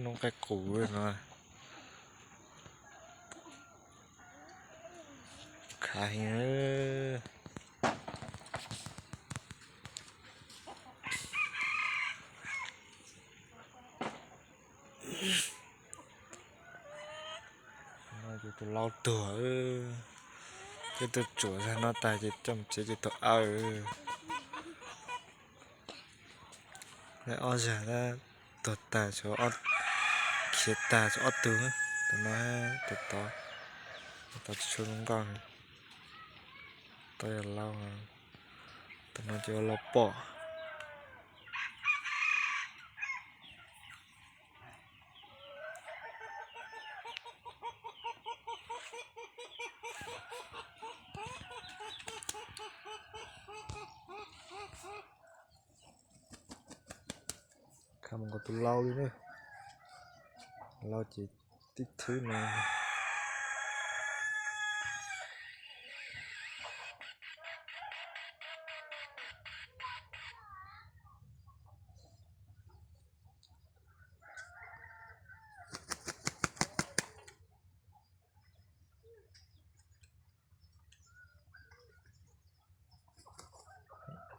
Noob qaib qus no. Khav heev. No ces tus lau tuag, ces tus tsuam zag no tas ces coj mus tsev ces tuag aw. Ob zag tuag tas, khiav tag tshuav ob tug, tus no, tus tod, tus tod tsis tshua zoo nkauj, tod yog lau, tus no ces ua lau pom. Khav mus nkaus tus lau li na. Lau ces tib thwb no.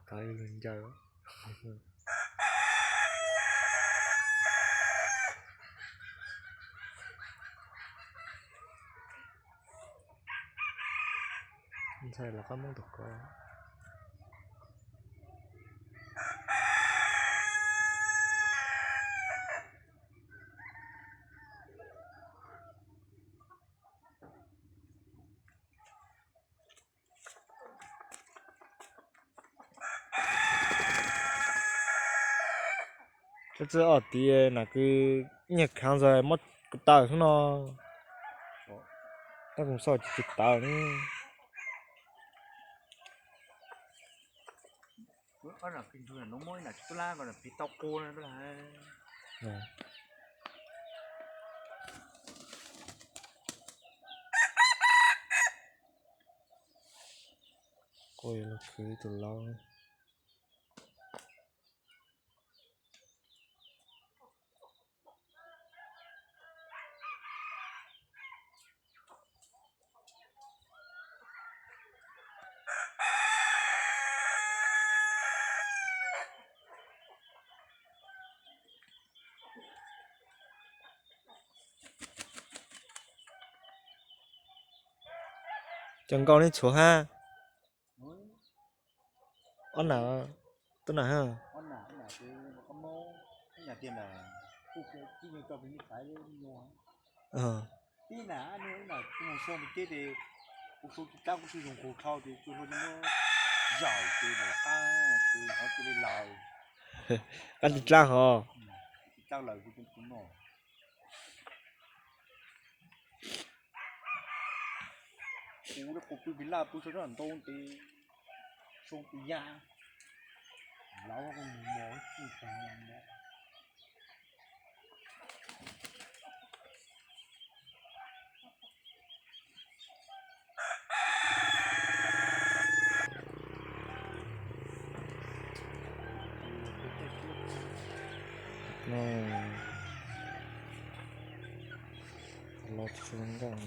Tau ib lub ncaws. Ntxhais los qab moob tus ko. Txi ob tiv na kwv nyiag khav ntxawg muab kuv tawm xwb no. Tab kuv xauj tsis tawm ne. Kuj yuav los khwv tus laub. Cov nkauj neb tshuav hab? Ob nam, tub nam hab. Qab tsis dlaab hov. Kuv pw pis laj pw tso zog ntau tes, soo pis ya, lawv mos tsuj tag. Los tsis zoo nkauj.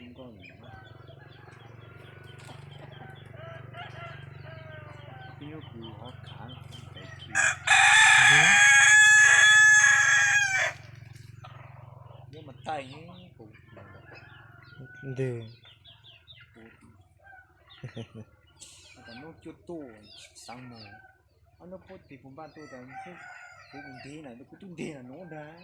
Tsis zoo nkauj. Twb nyob kuv hov khav ntawd tsis, nyob mas taij heev kuv ntwg. Tam nub cuaj tuaj xaav moog, ob nub puab tig puag npaj tuaj tas kuv nteg na, kuv tub nteg na nuav nrag.